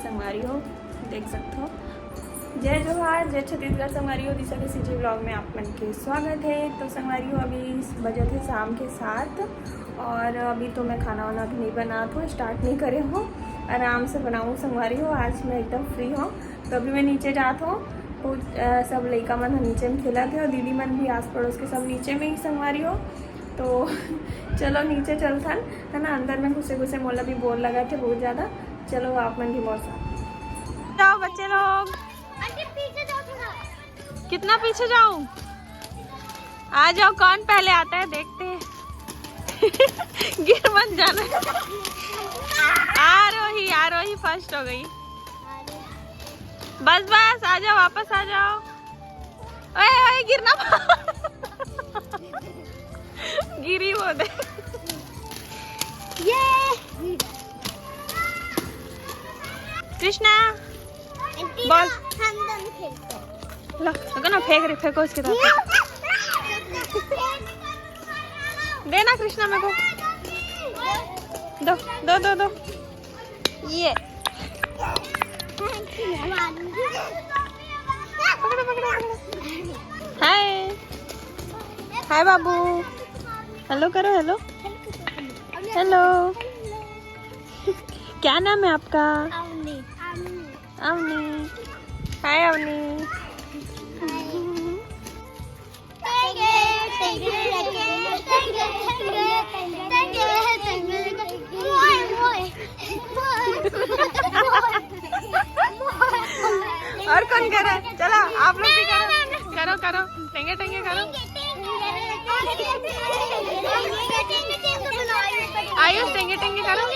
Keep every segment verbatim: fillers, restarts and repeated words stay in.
संगवारी हो, देख सकते हो। जय जोहार, जय छत्तीसगढ़ संगवारी हो, दिशा के सीजी ब्लॉग में आप मन के स्वागत है। तो संगवारी हो, अभी बजत है शाम के सात और अभी तो मैं खाना वाना भी नहीं बनात हूँ, स्टार्ट नहीं करे हूँ, आराम से बनाऊँ संगवारी हो। आज मैं एकदम फ्री हूँ, तो अभी मैं नीचे जात हूँ। कुछ, अ, सब लइका मन नीचे में खेलत है और दीदी मन भी आस पड़ोस के सब नीचे में ही संगवारी हो। तो चलो नीचे चलथन, है ना। अंदर में घुसे घुसे मोला भी बोर लगत है बहुत ज़्यादा। चलो आप मन भी मोर साथ जाओ बच्चे लोग। आंटी, पीछे जाओ थोड़ा। कितना पीछे जाऊं? आ जाओ, कौन पहले आता है देखते हैं। गिर मत जाना। आरोही, आरोही फर्स्ट हो गई। बस बस, आ जाओ, वापस आ जाओ। ओए ओए, गिरना। गिरी वो दे। ये कृष्णा, आंटी, बॉल। हम दोनों खेलते हैं। लो, रुको ना, फेंक रही, फेंको उसके तरफ। देना कृष्णा मेरे को। दो, दो, दो, दो। ये। पकड़ो, पकड़ो, पकड़ो। हाय। हाय बाबू। हेलो करो, हेलो। हेलो। क्या नाम है आपका? अवनी। अवनी। हाय अवनी। और कौन कर रहा है? चलो आप लोग भी करो, करो करो, टेंगे टेंगे करो। आयुष, टेंगे टेंगे करो।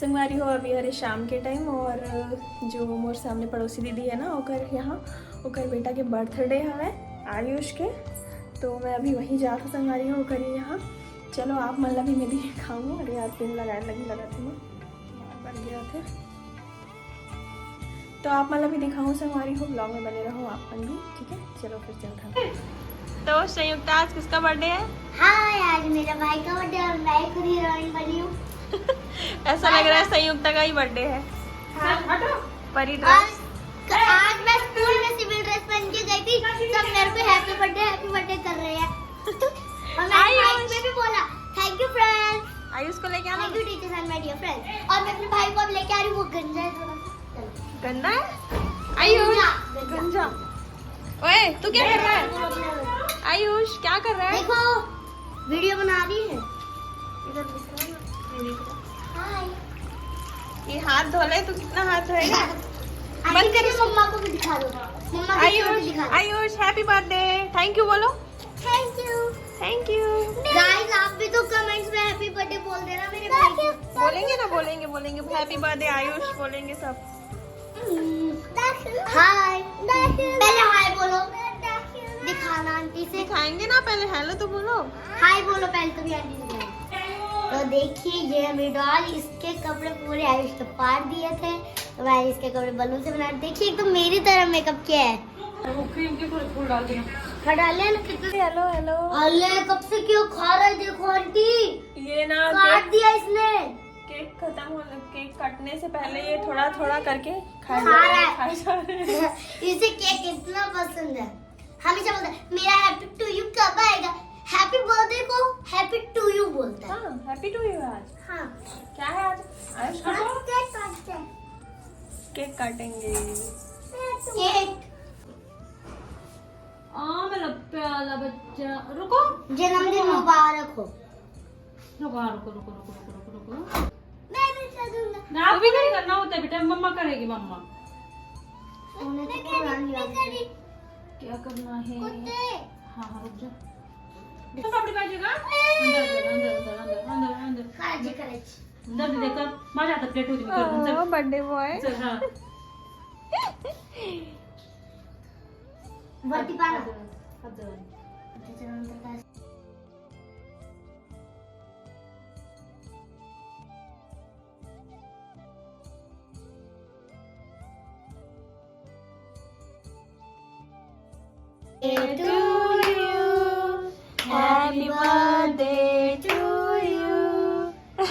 संगवारी हो, अभी हरे शाम के टाइम और जो मोर सामने पड़ोसी दीदी है ना, ओकर यहाँ ओकर बेटा के बर्थडे हवे आयुष के, तो मैं अभी वहीं जात हूँ संगवारी हो ओकर यहाँ। चलो आप मन ला भी मैं दिखाऊँ। अरे यार, पेन लगाए लगी लगा थी मैं, बन गया थे। तो आप मन ला भी दिखाऊँ संगवारी हो, ब्लॉग में बने रहो आप मन भी, ठीक है। चलो फिर चलता हूँ। तो संयुक्ता, आज किसका बर्थडे है? हाँ, आज मेरा भाई का बर्थडे और मैं खुद हीरोइन बनी हूँ। ऐसा लग रहा है संयुक्ता का ही बर्थडे है। हाँ। परी ड्रेस। आज मैं स्कूल में सिविल ड्रेस पहन के गई थी, सब मेरे को हैप्पी बर्थडे, हैप्पी बर्थडे कर रहे हैं। और मैंने आयुष। माइक में भी बोला, "Thank you friends।" आयुष को लेके आना। "Thank you teachers and my dear friends।" और मैं अपने भाई को अब लेके आ रही हूँ, वो गंजा है थोड़ा सा। गंदा है? आयुष, गंजा। गंजा। ओए, तू क्या कर रहा है? आयुष, क्या कर रहा है? देखो, वीडियो बना रही है। इधर दिखा ना, ये देख रहा। हाय। ये हाथ धो ले, तू कितना हाथ धोएगा? बंद कर इसको। मम्मा को भी दिखा दो। मम्मा को भी आयुष, दिखा दो। Ayush, happy birthday. Thank you बोलो। Thank you. Thank you. Guys, आप भी तो कमेंट्स में हैप्पी बर्थडे बोल देना मेरे भाई को। बोलेंगे ना, बोलेंगे, बोलेंगे। हैप्पी बर्थडे आयुष बोलेंगे सब। हाय। पहले हाय बोलो। दिखाना आंटी से। दिखाएंगे ना, पहले हेलो तो बोलो। हाय बोलो पहले तुम आंटी से। तो देखिए, ये है मेरी डॉल, इसके कपड़े पूरे आयुष ने फाड़ दिए थे, तो मैंने इसके कपड़े बलून से बनाए। देखिए, एक तो मेरी तरह मेकअप किया है। वो क्रीम के पूरे फूल डाल दिए। हटा ले ना कितने। Hello, hello. अरे, कब से क्यों खा रहा है, देखो आंटी। ये ना काट केक, दिया इसने। केक खत्म हो, केक कटने से पहले ये थोड़ा थोड़ा करके खा खा रहा है। खा रहा है। इसे केक इतना पसंद है, हमेशा बोलता है, "मेरा हैप्पी टू यू कब आएगा?" हैप्पी बर्थडे को हैप्पी टू यू बोलता है। हाँ, हैप्पी टू यू है आज। हाँ। क्या है आज? आयुष का आज केक काटते हैं। केक काटेंगे। केक। आ, मेरा प्याला बच्चा, रुको। जन्मदिन मुबारक हो। रुको, हाँ, रुको, रुको। मैं भी करूँगा। ना, आपको नहीं करना होता है बेटा, मम्मा करेगी, मम्मा। मैं करी, मैं करी। क्या करना है? कुत्ते। हाँ, हाँ, रुक जा। तो कपड़े पहन लेगा? अंदर, अंदर, अंदर। हाँ जी, करेक्ट। अंदर भी देखो, मार जाता प्लेट होती है, ओ, बर्थडे बॉय। चल, हाँ। बत्ती पाना। हाथ धो, हाथ धो।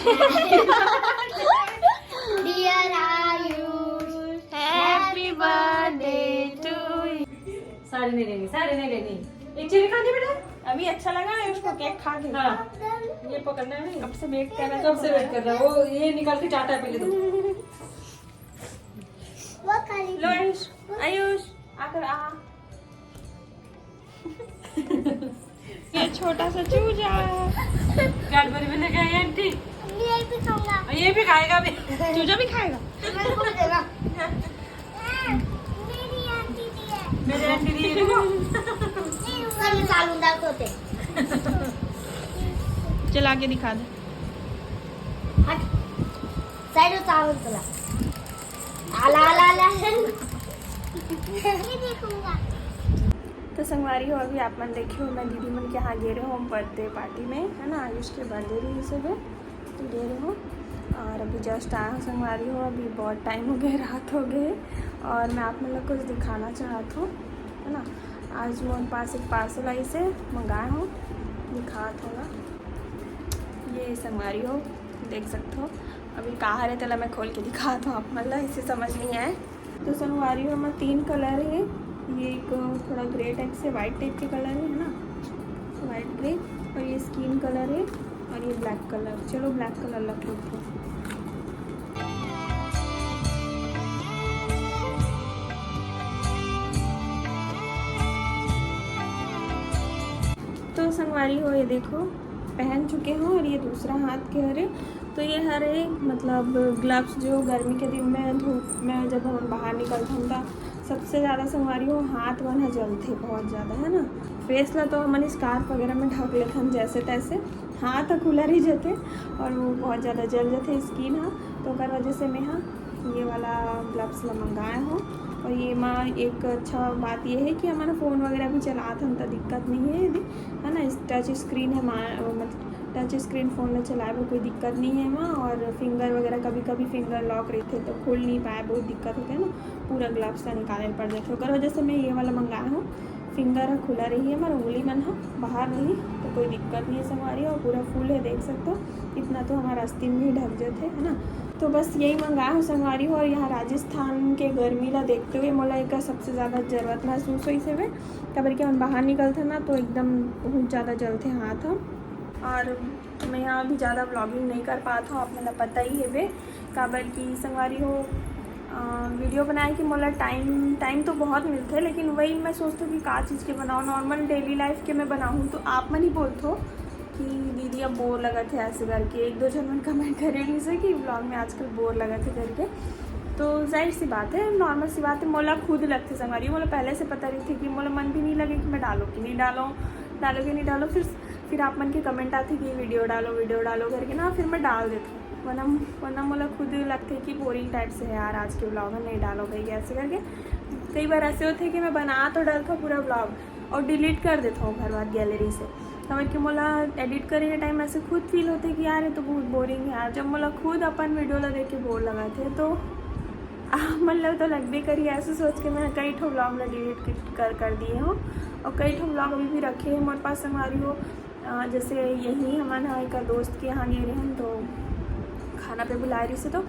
Dear Ayush, happy birthday to you. सारी नहीं लेनी, सारी नहीं लेनी। एक चेरी खा ले बेटा। अभी अच्छा लगा है उसको केक खा के। हाँ, ये पकड़ना है नहीं। कब से वेट कर रहा है। कब से वेट कर रहा है। वो ये निकाल के चाटा पहले तो। वो खा ली। लो आयुष, आयुष, आकर आ। ये छोटा सा चूजा। कैडबरी भी लेके आई आंटी। ये भी खाऊंगा। और ये भी खाएगा भी। चूजा भी खाएगा। मेरे को भी देगा। मेरी आंटी भी है। मेरी आंटी भी है, देखो। सब साल उंदा होते। चला के दिखा दे। हट। साइड हो, चावल चला। आला, आला, आला। ये देखूंगा। तो संगवारी हो, अभी आप मन देखे हो, मैं दीदी मन के यहाँ गे रहे हो बर्थडे पार्टी में, है ना, आयुष के बर्थडे रहिस हे, तो गे रहे हो। और अभी जस्ट आया हूँ संगवारी हो, अभी बहुत टाइम हो गए, रात हो गए, और मैं आप मन ला कुछ दिखाना चाहत हूँ, है ना। आज मोर पास एक पार्सल आइस हे, मंगाए हूँ, दिखात हूँ ना। ये संगवारी हो, देख सकते हो, अभी कहाँ रहे तेला मैं खोल के दिखात हूँ आप मन ला, इसे समझ नहीं आए। तो संगवारी हो, एमा तीन कलर हे, ये एक थोड़ा ग्रे टाइप से वाइट टाइप के कलर हे, है ना, वाइट ग्रे, और ये स्किन कलर हे, और ये ब्लैक कलर। चलो ब्लैक कलर ला खोलते हैं। तो संगवारी हो, ये देखो, पहन चुके हो और ये दूसरा हाथ के हरे। तो ये हरे मतलब ग्लव्स, जो गर्मी के दिन में धूप में जब हम बाहर निकलथन त सबसे ज़्यादा संगवारी हो हाथ मन ह जलथे बहुत ज़्यादा, है ना। फेस ला तो हमन स्कार्फ वगैरह में ढक लेथन जैसे तैसे, हाथ ह खुला रह जथे और वो बहुत ज़्यादा जल जथे स्किन ह। तो ओकर वजह से मैं ह ये वाला ग्लव्स ला मंगाए हूँ। और ये मा एक अच्छा बात ये है कि हमन फ़ोन वगैरह भी चलात हन त दिक्कत नहीं है यदि, है ना, टच स्क्रीन है मा-, मतलब टच स्क्रीन फ़ोन ला चलाए बर कोई दिक्कत नहीं है एमा। और फिंगर वगैरह, कभी कभी फिंगर लॉक रहिथे तो खुल नहीं पाए, बहुत दिक्कत होथे ना, पूरा ग्लव्स ला निकाले पड़ जाथे। ओकर वजह से मैं ये वाला मंगाए हूँ, फिंगर ह खुला रही है, हमारा उंगली मन ह बाहर रही तो कोई दिक्कत नहीं है संगवारी। और पूरा फुल है, देख सकते हो, इतना तो हमारा आस्तीन भी ढक जाथे, है ना। तो बस यही मंगाए हूँ संगवारी हो। और यहाँ राजस्थान के गर्मी ला देखते हुए मोला एकर सबसे ज़्यादा ज़रूरत महसूस होइस हवे, काबर कि हम बाहर निकलथन ना तो एकदम बहुत ज़्यादा जलथे हाथ ह। और मैं यहाँ अभी ज़्यादा व्लॉगिंग नहीं कर पात हूँ, आप मन ला पता ही हेबे, काबर कि संगवारी हो, अ, वीडियो बनाए के मोला टाइम, टाइम तो बहुत मिलथे, लेकिन वही मैं सोचथों कि का चीज़ के बनाओ, नॉर्मल डेली लाइफ के मैं बनाहूँ तो आप मन ही बोलथो कि दीदी अब बोर लगत है ऐसे करके। एक दो झन मन कमेंट करे रहिस हे कि व्लॉग में आजकल बोर लगत है करके। तो जाहिर सी बात है, नॉर्मल सी बात है, मोला खुद लगथे संगवारी, मोला पहले से पता रहिथे कि मोला मन भी नहीं लगे कि मैं डालो कि नहीं डालो, डालो कि नहीं डालो। फिर, फिर आप मन के कमेंट आथे कि वीडियो डालो, वीडियो डालो करके ना, फिर मैं डाल देथों। वरना, वरना मोला खुद लगथे कि बोरिंग टाइप से है यार, आज के व्लॉग में नहीं डालो भाई, ऐसे करके। कई बार ऐसे होथे कि मैं बना तो डालथों पूरा व्लॉग और डिलीट कर देथों ओकर बाद गैलरी से, काबर कि मोला एडिट करे के टाइम ऐसे खुद फील होथे कि यार, ये तो बहुत बोरिंग है यार। जब मोला खुद अपन वीडियो ला देख के बोर लगथे तो आप मन ला तो लगबे करी, ऐसे सोच के मैं कई ठो व्लॉग ला डिलीट कर, कर दिए हूँ। और कई ठो व्लॉग अभी भी रखे हैं मोर पास संगवारी हो। अ, जैसे यही हमन ह एक दोस्त के यहाँ गे रहेन तो खाना पे बुलाए रहिस हे तो,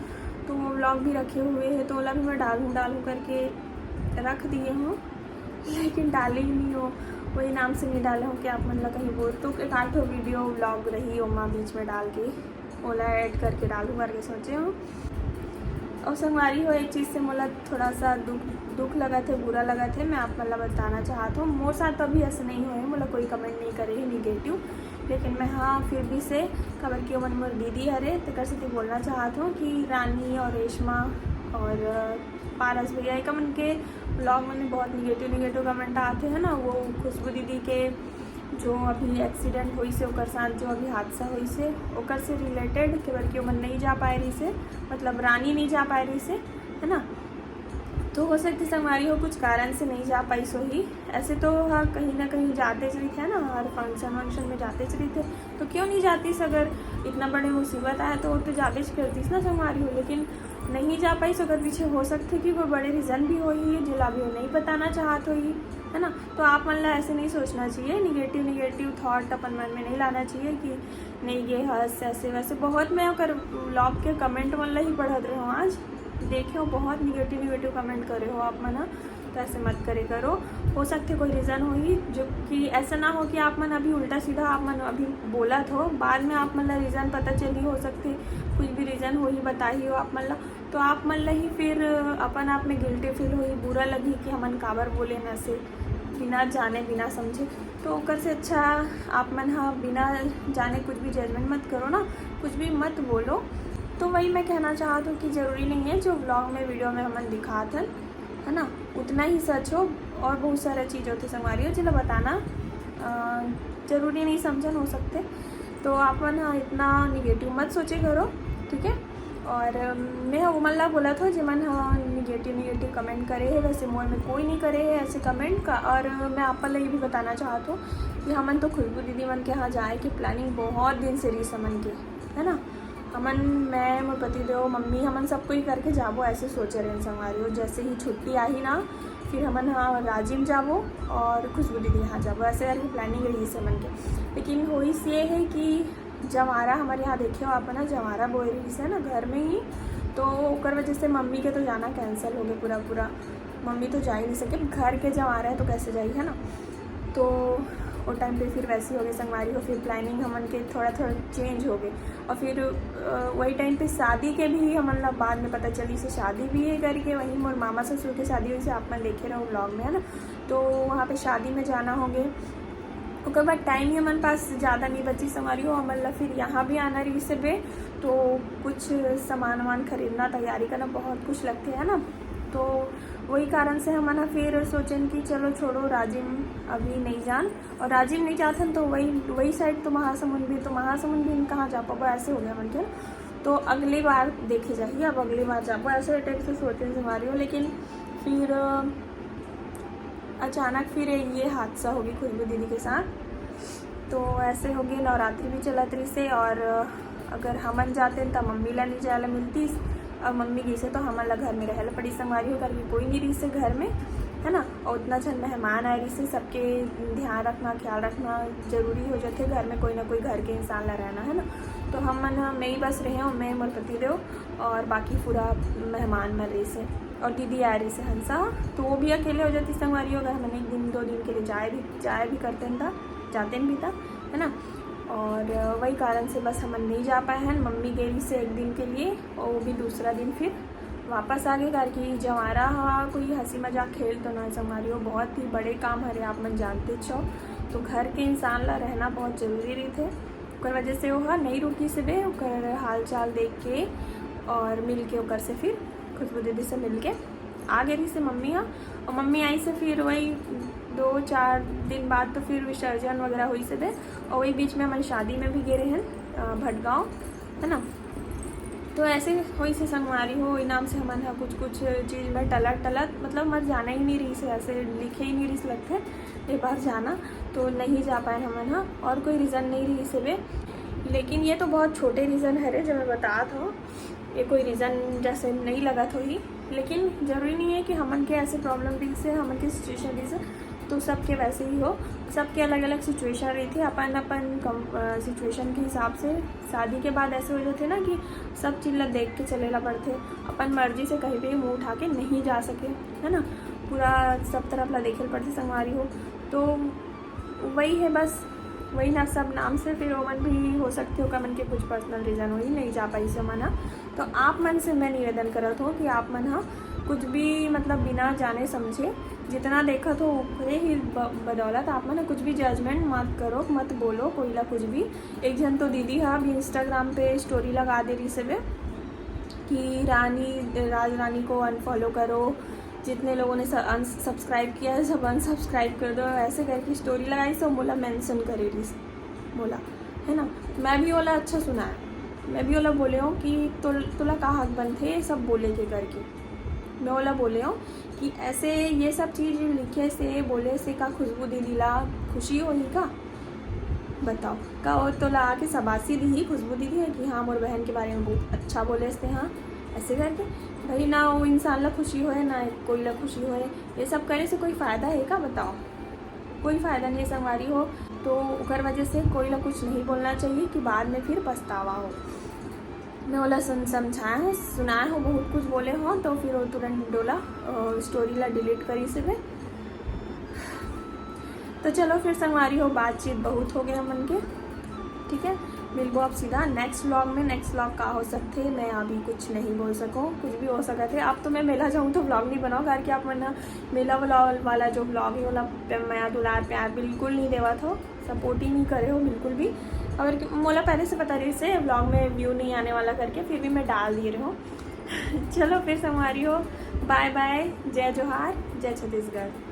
तो वो व्लॉग भी रखे हुए है, तो ओला भी मैं डालूँ, डालूँ करके रख दिए हूँ, लेकिन डाले ही नहीं हो, वही नाम से नहीं डाले हो कि आप मन ला कहीं बोर, तो एक आध ठो वीडियो व्लॉग रही ओमा बीच में डाल के ओला ऐड करके डालूँ करके सोचे हूँ। और संगवारी हो, एक चीज़ से मोला थोड़ा सा दुख, दुख लगथे, बुरा लगथे, मैं आप मन ला बताना चाहत हूँ। मोर साथ तो अभी ऐसे नहीं होए, मोला कोई कमेंट नहीं करे है निगेटिव, लेकिन मैं हाँ फिर भी से, काबर कि ओमन मोर दीदी हरे, तेकर सेती बोलना चाहत हूँ कि रानी और रेशमा और पारस भैया, एक मन के व्लॉग में बहुत निगेटिव, निगेटिव कमेंट आते हैं ना, वो खुशबू दीदी के जो अभी एक्सीडेंट होइस हे, ओकर साथ जो अभी हादसा होइस हे, ओकर से रिलेटेड, काबर कि ओमन नहीं जा पाए रहिस हे, मतलब रानी नहीं जा पाए रहिस हे, है ना। तो हो सकथे संगवारी हो कुछ कारण से नहीं जा पाइस होही। ऐसे तो हाँ कहीं ना कहीं जातेच रहिथे ना, हर फंक्शन वंक्शन में जातेच रहिथे, तो क्यों नहीं जातिस? अगर इतना बड़े मुसीबत आए तो वो तो जाबेच करतिस ना संगवारी हो, लेकिन नहीं जा पाइस। ओकर पीछे हो सकथे कि कोई बड़े रीज़न भी होही जेला अभी वो नहीं बताना चाहत होही। है ना। तो आप मन ला ऐसे नहीं सोचना चाहिए, निगेटिव निगेटिव थॉट अपन मन में नहीं लाना चाहिए कि नहीं ये हस ऐसे वैसे। बहुत मैं ओकर व्लॉग के कमेंट मन ला ही पढ़त रहे हो, आज देखे हो बहुत निगेटिव निगेटिव कमेंट करे हो आप मन ह। तो ऐसे मत करे करो। हो सकथे कोई रीज़न होही जो कि ऐसा ना हो कि आप मन अभी उल्टा सीधा आप मन अभी बोलत हो, बाद में आप मन ला रीज़न पता चली, हो सकथे कुछ भी रीज़न होही बताही हो आप मन ला, तो आप मन ला ही फिर अपन आप में गिल्टी फील होही, बुरा लगही कि हमन काबर बोले न से बिना जाने बिना समझे। तो ओकर से अच्छा आप मन ह बिना जाने कुछ भी जजमेंट मत करो ना, कुछ भी मत बोलो। तो वही मैं कहना चाहत हूँ कि ज़रूरी नहीं है जो व्लॉग में वीडियो में हमन दिखात हन, है ना, उतना ही सच हो। और बहुत सारा चीज़ होथे संगवारी हो जेला बताना अ, ज़रूरी नहीं समझन हो सकथे। तो आप मन ह इतना निगेटिव मत सोचे करो, ठीक है। और अम, मैं ह ओमन ला बोलत हो जेमन ह निगेटिव निगेटिव कमेंट करे है, वैसे मोर में कोई नहीं करे है ऐसे कमेंट का। और मैं आप मन ला ये भी बताना चाहत हूँ कि हमन तो खुशबू दीदी मन के यहाँ जाए के प्लानिंग बहुत दिन से रही हमन के, है ना। हमन, मैं, मोर पतिदेव, मम्मी, हमन सब कोई करके जाबो ऐसे सोचे रहे संगवारी हो। जैसे ही छुट्टी आही ना, फिर हमन ह राजिम जाबो और खुशबू दीदी यहाँ जाबो, ऐसे करके प्लानिंग रही हमन के। लेकिन होइस ये है कि जवारा हमारे यहाँ देखे हो आप ना, जवारा बोए रही है ना घर में ही, तो ओकर वजह से मम्मी के तो जाना कैंसिल हो गया पूरा पूरा। मम्मी तो जा ही नहीं सके, घर के जवारा है तो कैसे जाई, है ना। तो वो टाइम पे फिर वैसे ही हो गए संगवारी हो, फिर प्लानिंग हमन के थोड़ा थोड़ा चेंज हो गए। और फिर अ, वही टाइम पे शादी के भी हमन ला बाद में पता चली से शादी भी है करके, वहीं मोर मामा ससुर के शादी हुई से आप मन देखे रहो व्लॉग में, है ना। तो वहाँ पे शादी में जाना हो गए। ओकर बाद टाइम ही हमन पास ज़्यादा नहीं बची संगवारी हो, हमन ला फिर यहाँ भी आना रही से बे, तो कुछ सामान वामान खरीदना, तैयारी करना, बहुत कुछ लगते है ना। तो वही कारण से हमन ह फिर सोचेन कि चलो छोड़ो, राजिम अभी नहीं जान। और राजिम नहीं जाथन तो वही वही साइड तो महासमुंद भी, तो महासमुंद भी कहाँ जा पाबो, ऐसे हो गया मन के ना। तो अगली बार देखे जाही, अब अगली बार जाबो ऐसे टाइप से सोचेन संगवारी हो। लेकिन फिर अ, अचानक फिर ये हादसा हो गया खुशबू दीदी के साथ। तो ऐसे हो गए, नवरात्रि भी चलत रही से और अगर हमन जाते त मम्मी ला नहीं जाए ला मिलतीस, और मम्मी गई से तो हमन ला घर में रहे ला पड़ी संगवारी हो, करके कोई नहीं रही से घर में, है ना। और उतना झन मेहमान आए रही से, सबके ध्यान रखना, ख्याल रखना जरूरी हो जाते घर में, कोई ना कोई घर के इंसान ला रहना, है ना। तो हमन ह, मैं ही बस रहे हूँ, मैं, मोर पतिदेव और बाकी पूरा मेहमान मन रही से। और दीदी आए रही से हंसा, तो वो भी अकेले हो जाती संगवारी हो, अगर हमन एक दिन दो दिन के लिए जाए भी जाए भी करते हैं था, जाते भी था, है ना। और वही कारण से बस हमन नहीं जा पाए हैं। मम्मी गई से एक दिन के लिए और वो भी दूसरा दिन फिर वापस आ गए, करके जवारा हा कोई हंसी मजाक खेल तो ना संगवारी हो, बहुत ही बड़े काम हरे, आप मन जानते छो। तो घर के इंसान ला रहना बहुत जरूरी रही थे, ओकर वजह से वो हा नहीं रुकी से बे, ओकर हाल चाल देख के और मिल के ओकर से फिर खुशबू दीदी से मिल के आ गए रही से मम्मी हा। और मम्मी आई से फिर वही दो चार दिन बाद तो फिर विसर्जन वगैरह हुई से बे, और वही बीच में हमन शादी में भी गए रहे हैं भटगांव, है ना। तो ऐसे होई से संगवारी हो, इनाम से हमन ह कुछ कुछ चीज़ में टलत टलत, मतलब मर जाना ही नहीं रही से, ऐसे लिखे ही नहीं रही से लगते ये बार जाना, तो नहीं जा पाए हमन ह। और कोई रीज़न नहीं रही से बे, लेकिन ये तो बहुत छोटे रीज़न हरे जो मैं बतात हूँ। ये कोई रीज़न जैसे नहीं लगत होही, लेकिन ज़रूरी नहीं है कि हमन के ऐसे प्रॉब्लम रही से, हमन के सिचुएशन रही से, तो सबके वैसे ही हो। सबके अलग अलग सिचुएशन रही थी, अपन अपन कम सिचुएशन के हिसाब से। शादी के बाद ऐसे हो जाते ना कि सब चीज़ ला देख के चले ला पड़ते, अपन मर्जी से कहीं भी मुंह उठा के नहीं जा सके, है ना। पूरा सब तरफ ला देखे पड़ते संगवारी हो। तो वही है बस, वही ना सब नाम से फिर ओमन भी हो सकते हो, ओकर मन के कुछ पर्सनल रीज़न होही नहीं जा पाई से ओमन ह। तो आप मन से मैं निवेदन करत हूँ कि आप मन ह कुछ भी मतलब बिना जाने समझे जितना देखत हो ओकरे ही ब-, बदौलत आप मन ह कुछ भी जजमेंट मत करो, मत बोलो कोई ला कुछ भी। एक झन तो दीदी हा अभी इंस्टाग्राम पे स्टोरी लगा दे रही से बे कि रानी, राज रानी को अनफॉलो करो, जितने लोगों ने अनसब्सक्राइब किया है सब अनसब्सक्राइब कर दो, ऐसे करके स्टोरी लगाई से मोला मेंशन करे रही से मोला, है ना। मैं भी ओला अच्छा सुना है, मैं भी ओला बोले हूँ कि तो, तोला का हक बनथे ये सब बोले के करके। मैं ओला बोले हूँ कि ऐसे ये सब चीज़ लिखे से बोले से का खुशबू दीदी ला खुशी होही का? बताओ, का वो तोला आके शाबाशी दी खुशबू दीदी है कि हाँ मोर बहन के बारे में बहुत अच्छा बोले से, हाँ ऐसे करके। भाई, ना वो इंसान ला खुशी होए, ना कोई ला खुशी होए। ये सब करे से कोई फायदा है का, बताओ? कोई फायदा नहीं है संगवारी हो। तो ओकर वजह से कोई ला कुछ नहीं बोलना चाहिए कि बाद में फिर पछतावा हो। मैं ओला सुन समझाए हूँ, सुनाए हूँ, बहुत कुछ बोले हो, तो फिर वो तुरंत डोला स्टोरी ला डिलीट करी से। तो चलो फिर संगवारी हो, बातचीत बहुत हो गया मन के। ठीक है, मिलबो अब सीधा नेक्स्ट व्लॉग में। नेक्स्ट व्लॉग का हो सकते, मैं अभी कुछ नहीं बोल सकूँ, कुछ भी हो सकता है। अब तो मैं मेला जाऊँ तो व्लॉग नहीं बनाऊँ, करके आप मन मेला वाला, वाला जो व्लॉग है, वाला पे मया दुलार प्यार बिल्कुल नहीं देवा था, सपोर्ट ही नहीं करे हो बिल्कुल भी। अगर कि-, मोला पहले से पता रही से व्लॉग में व्यू नहीं आने वाला करके, फिर भी मैं डाल दिए रहे हूँ। चलो फिर संगवारी हो, बाय बाय, जय जोहार, जय छत्तीसगढ़।